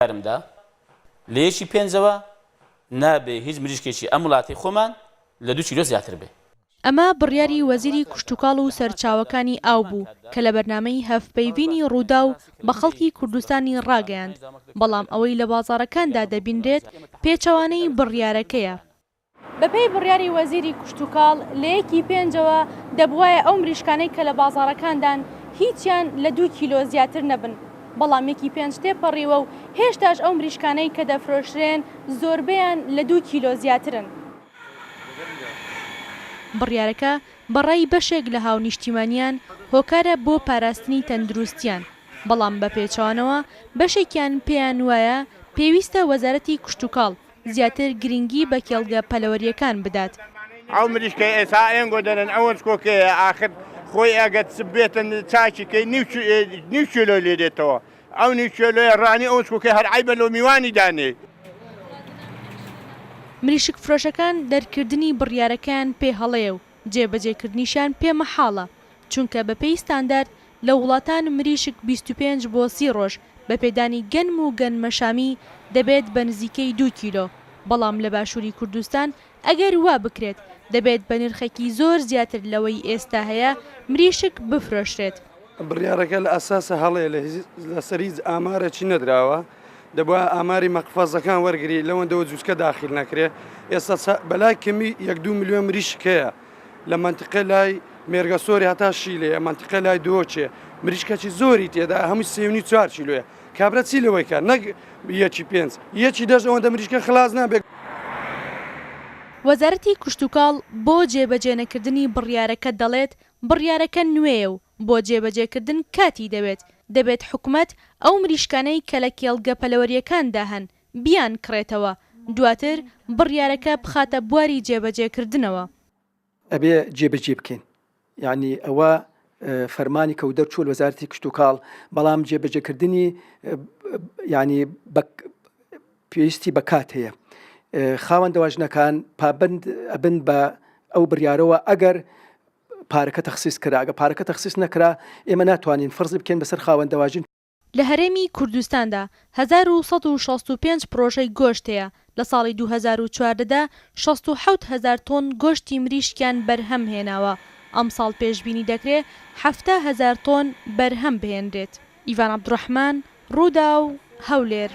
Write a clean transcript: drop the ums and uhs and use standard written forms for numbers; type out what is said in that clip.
بڕیارمدا لە یەکی پێنجەوە نابێ هیچ مریشکێکی ئەم وڵاتەی خۆمان لە دوو کیلۆ زیاتر بێ. ئەمە بڕیاری وەزیری کشتوکاڵ و سەرچاوەکانی ئاو بوو کە لە بەرنامەی هەڤپەیڤینی رووداو بە خەڵکی کوردستانی راگەیاند، بەڵام ئەوەی لە بازاڕەکاندا دەبینرێت پێچەوانەی بڕیارەکەیە. بەپێی بڕیاری وەزیری کشتوکاڵ، لە یەکی پێنجەوە دەبوایە ئەو مریشکانەی کە لە بازاڕەکاندان هیچیان لە دوو کیلۆ زیاتر نەبن، بەڵام یەکی پێنج تێپەڕیوە و هێشتاش ئەو مریشکانەی کە دەفرۆشرێن زۆربەیان لە دوو کیلۆ زیاترن. بڕیارەکە بە ڕای بەشێک لە هاونیشتیمانیان هۆکارە بۆ پاراستنی تەندروستیان، بەڵام بە پێچەوانەوە بەشێکیان پێیان وایە پێویستە وەزارەتی کشتوکاڵ زیاتر گرنگی بە کێڵگە پەلەوەرییەکان بدات. ئەو مریشکەی ئێسا ئێنگۆ دەرێن ئەوەنج کۆکەیە ئاخر خۆی ئەگەر چ بێتن چاکی کەی نیو کیلۆی لێ دێتەوە ئەو نیو کیلۆیە ڕانی ئەوەنج کۆکەی هەر عەیبە لۆ میوانی دانێی. مریشک فرۆشەکان دەرکردنی بڕیارەکەیان پێ هەڵەیە و جێبەجێکردنیشیان پێ مەحاڵە، چونکە بەپێی ستاندارد لە وڵاتان مریشک 25 بۆ 30 ڕۆژ بە پێدانی گەنم و گەنمەشامی دەبێت بە نزیکەی دوو کیلۆ، بەڵام لە باشووری کوردستان ئەگەر وا بکرێت دەبێت بە نرخێکی زۆر زیاتر لەوەی ئێستا هەیە مریشک بفرۆشرێت. بڕیارەکە لە ئەساسا هەڵەیە لەسەر هیچ ئامارێکی نەدراوە، دەبوایە ئاماری مەقفەزەکان وەرگری لەوەندەوە جوچکە داخیل نەکرێ، ئێستا بەلای کەمی یەک دوو ملیۆن مریشک هەیە لە مەنتیقەی لای مێرگەسۆری هەتا شیلەیە مەنتیقەی لای دهۆکێ مریشکەکی زۆری تێدا هەمووی سێ و نیو چوار کیلۆیە کابرا چی لەوەی کات نەک یەکی پێنج یەکی دەش ئەوەندە مریشکە خلاس نابێ. وەزارەتی کشتوکاڵ بۆ جێبەجێنەکردنی بڕیارەکە دەڵێت، بڕیارەکە نوێیە و بۆ جێبەجێکردن کاتی دەوێت، دەبێت حکومەت ئەو مریشکانەی کە لە کێڵگە پەلەوەرییەکاندا هەن بیانکڕێتەوە، دواتر بڕیارەکە بخاتە بواری جێبەجێکردنەوە. ئەبێ جێبەجێ بکەین یانی ئەوە فەرمانی کە و دەرچوو لە وەزارەتی کشتوکاڵ بەڵام جێبەجێکردنی ینی پێویستی بە کات هەیە خاوەن دەواژنەکان پابند ئەبن بە ئەو بڕیارەوە ئەگەر پارەکە تەخسیس کرا ئەگە پارەکە تەخسیس نەکرا ئێمە ناتوانین فەرزی بکەین بەسەر خاوەن دەواژن. لە هەرێمی کوردستاندا 1165 پڕۆژەی گۆشت هەیە، لە ساڵی 2014 دا 67 هەزار تۆن گۆشتی مریشکیان بەرهەم هێناوە، ئەمساڵ پێشبینی دەکرێ 70 هەزار تۆن بەرهەم بهێنرێت. ئیڤان عەبدولڕەحمان، رووداو، هەولێر.